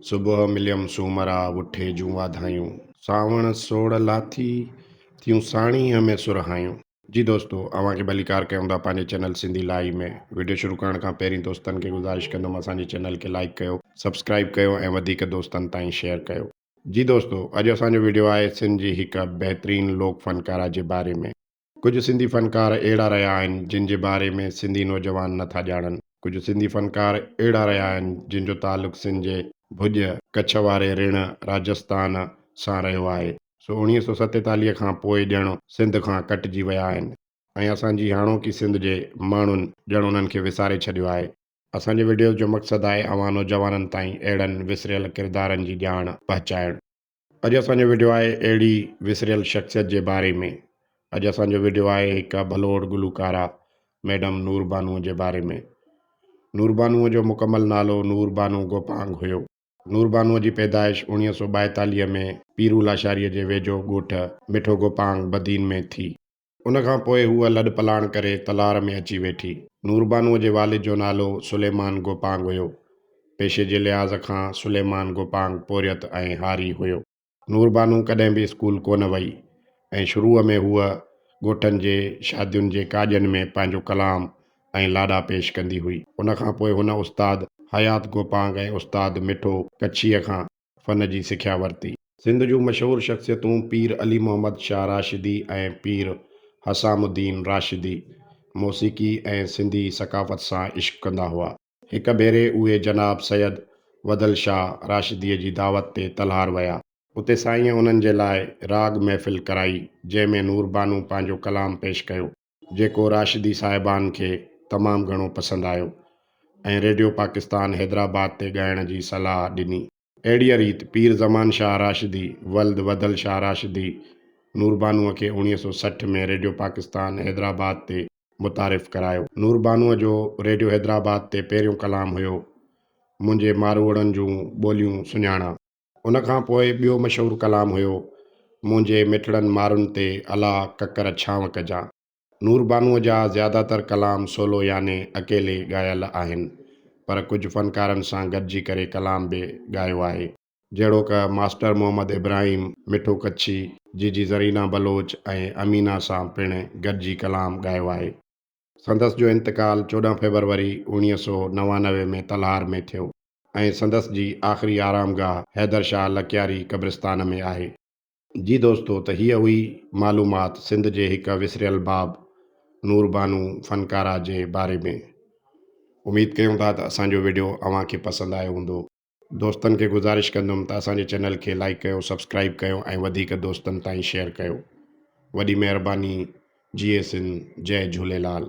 صبح مليم سومرا، وٺي جون واڌايون. سانوڻ سوڙ لاٿي، ٿيون ساڻيهه ۾ سرهايون. جي دوستو اوهان کي ڀليڪار ڪيون ٿا پنهنجي چينل سنڌي لائي ۾ وڊيو شروع ڪرڻ کان پهرين دوستن کي گذارش ڪندم اسان جي چينل کي لائيڪ ڪيو سبسڪرائيب ڪيو ۽ وڌيڪ دوستن تائين شيئر ڪيو جي دوستو اڄ اسان جو وڊيو آهي سنڌ جي هڪ بهترين لوڪ فنڪاره جي باري ۾ ڪجهه سنڌي فنڪار اهڙا رهيا آهن جن جي باري ۾ سنڌي نوجوان نه ٿا ڄاڻن ڪجهه سنڌي فنڪار اهڙا رهيا آهن جن جو تعلق سنڌ جي ڀڄ ڪڇ واري رڻ راجستان سان رهيو آهي. سو 1947 کان پوء ڄڻ سنڌ کان ڪٽجي ويا آهن ۽ اسان جي هاڻوڪي سنڌ جي ماڻهن ڄڻ انهن کي وساري ڇڏيو آهي. اسان جي وڊيوز جو مقصد آهي اوهان نوجوانن تائين اهڙن وسريل ڪردارن جي ڄاڻ پهچائڻ. اڄ اسان جو وڊيو آهي اهڙي وسريل شخصيت جي باري ۾. اڄ اسان جو وڊيو آهي هڪ ڀلوڙ گلوڪاره ميڊم نور بانوء جي باري ۾. نور بانوء جو مڪمل نالو نور بانو گوپانگ هيو. نوربانوء جي پيدائش 1942 ۾ پيرو لاشاريء جي ويجهو ڳوٺ مٺو گوپانگ بدين ۾ ٿي. ان کان پوء هوء لڏپلاڻ ڪري تلهار ۾ اچي ويٺي. نوربانوء جي والد جو نالو سليمان گوپانگ هيو. پيشي جي لحاظ کان سليمان گوپانگ پورهيت ۽ هاري هيو. نوربانو ڪڏهن به اسڪول ڪونه وئي ۽ شروع ۾ هوء ڳوٺن جي شادين جي ڪاڄن ۾ پنهنجو ڪلام ۽ لاڏا پيش ڪندي هئي. ان کان پوء هن استاد حيات گوپانگ ۽ استاد مٺو ڪڇيء کان فن جي سکيا ورتي. سنڌ جون مشهور شخصيتون پير علي محمد شاهه راشدي ۽ پير حسام الدين راشدي موسيقي ۽ سنڌي ثقافت سان عشق ڪندا هئا. هڪ ڀيري اهي جناب سيد وڌل شاهه راشديء جي دعوت تي تلهار ويا. اتي سائينء انهن جي لاء راڳ محفل ڪرائي، جنهن ۾ نور بانو پنهنجو ڪلام پيش ڪيو، جيڪو راشدي صاحبان کي تمام گهڻو پسند آيو ۽ ريڊيو پاڪستان حيدرآباد تي ڳائڻ جي صلاح ڏني. اهڙيء ريت پير زمان شاهه راشدي ولد وڌل شاهه راشدي نوربانوء کي 1960 ۾ ريڊيو پاڪستان حيدرآباد تي متعارف ڪرايو. نور بانوء جو ريڊيو حيدرآباد تي پهريون ڪلام هيو، منهنجي ماروئڙن جون ٻوليون سڃاڻان. ان کان پوء ٻيو مشهور ڪلام هيو، منهنجي مٺڙن مارن تي الا ڪڪر ڇانو ڪجان. نور بانوء جا زياده تر ڪلام سولو يعني اڪيلي ڳايل آهن، پر ڪجهه فنڪارن سان گڏجي ڪري ڪلام به ڳايو آهي. جهڙوڪ ماسٽر محمد ابراهيم، مٺو ڪڇي، جيجي زرينا بلوچ ۽ امينا سان پڻ گڏجي ڪلام ڳايو آهي. سندس جو انتقال 14 فيبروري 1999 ۾ تلهار ۾ ٿيو ۽ سندس جي آخري آرامگاهه حيدر شاهه لڪياري قبرستان ۾ آهي. جي دوستو ته هيء هئي معلومات سنڌ جي هڪ وسريل باب نور بانو فنڪاره جي باري ۾. اميد ڪيون ٿا ته اسان جو وڊيو اوهان کي پسند آيو هوندو. دوستن کي گذارش ڪندم ته اسان جي چينل کي لائيڪ ڪيو سبسڪرائيب ڪيو ۽ وڌيڪ دوستن تائين شيئر ڪيو وڏي مهرباني جيئي سنڌ جئي جهوليلال.